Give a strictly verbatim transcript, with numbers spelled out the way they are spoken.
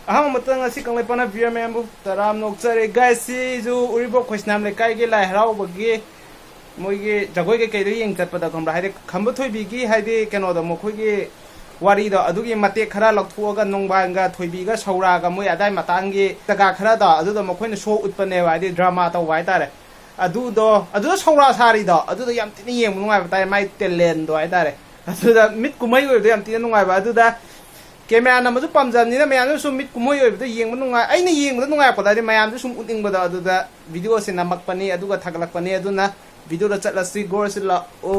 ꯑꯍꯥꯟꯕ ꯃꯛꯇꯗ ꯉꯁꯤ ꯀꯪꯂꯩꯄꯥꯛꯅ viewer ꯃꯌꯥꯝꯕꯨ ꯇꯔꯥꯝꯅ ꯑꯣꯛꯆꯔꯤ꯫ Guys, ꯁꯤꯁꯨ ꯎꯔꯤꯄꯣꯛ ꯈꯣꯏꯁꯅꯥꯝ ꯂꯩꯀꯥꯏꯒꯤ ꯂꯥꯏ ꯍꯔꯥꯎꯕꯒꯤ ꯃꯣꯏꯒꯤ ꯖꯒꯣꯏ ꯀꯩꯀꯩꯗꯣ ꯌꯦꯡ ꯆꯠꯄꯗ, ꯈꯪꯕ꯭ꯔꯥ? ꯍꯥꯏꯗꯤ ꯈꯝꯕ ꯊꯣꯏꯕꯤꯒꯤ, ꯍꯥꯏꯗꯤ ꯀꯩꯅꯣꯗꯣ, ꯃꯈꯣꯏꯒꯤ ꯋꯥꯔꯤꯗꯣ, ꯑꯗꯨꯒꯤ ꯃꯇꯦꯛ ꯈꯔ ꯂꯧꯊꯣꯛꯑꯒ ꯅꯣꯡꯕꯥꯟꯒ ꯊꯣꯏꯕꯤꯒ ꯁꯧꯔꯥꯒ ꯃꯣꯏ ꯑꯗꯥꯏ ꯃꯇꯥꯡꯒꯤ ꯖꯒꯥ ꯈꯔꯗꯣ ꯑꯗꯨꯗꯣ ꯃꯈꯣꯏꯅ show ꯎꯠꯄꯅꯦꯕ, ꯍꯥꯏꯗꯤ drama ꯇꯧꯕ ꯍꯥꯏꯇꯥꯔꯦ꯫ ꯑꯗꯨꯗꯣ, ꯑꯗꯨꯗ ꯁꯧꯔꯥ ꯁꯥꯔꯤꯗꯣ, ꯑꯗꯨꯗꯣ ꯌꯥꯝ ꯊꯤꯅ ꯌꯦꯡꯕ ꯅꯨꯡꯉꯥꯏꯕ ꯇꯥꯔꯦ, ꯃꯥꯏ talentꯗꯣ ꯍꯥꯏꯇꯥꯔꯦ꯫ ꯑꯗꯨꯗ ꯃꯤꯠ ꯀꯨꯝꯍꯩ ꯑꯣꯏꯕꯗꯣ ꯌꯥꯝ ꯊꯤꯅ ꯅꯨꯡꯉꯥꯏꯕ꯫ ꯑꯗꯨꯗ camera ꯅꯝꯕꯁꯨ ꯄꯥꯝꯖꯕꯅꯤꯅ ꯃꯌꯥꯝꯅ ꯁꯨꯝ ꯃꯤꯠ ꯀꯨꯝꯍꯩ ꯑꯣꯏꯕꯗꯣ ꯌꯦꯡꯕ ꯅꯨꯡꯉꯥꯏ, ꯑꯩꯅ ꯌꯦꯡꯕꯗ ꯅꯨꯡꯉꯥꯏꯔꯛꯄꯗꯣ ꯍꯥꯏꯗꯤ ꯃꯌꯥꯝꯁꯨ ꯁꯨꯝ ꯎꯠꯅꯤꯡꯕꯗꯣ, ꯑꯗꯨꯗ videoꯁꯦ ꯅꯝꯃꯛꯄꯅꯤ, ꯑꯗꯨꯒ ꯊꯥꯒꯠꯂꯛꯄꯅꯤ꯫ ꯑꯗꯨꯅ videoꯗ ꯆꯠꯂꯁꯤ, ꯒꯣꯔꯁꯤ ꯂꯥꯛꯑꯣ꯫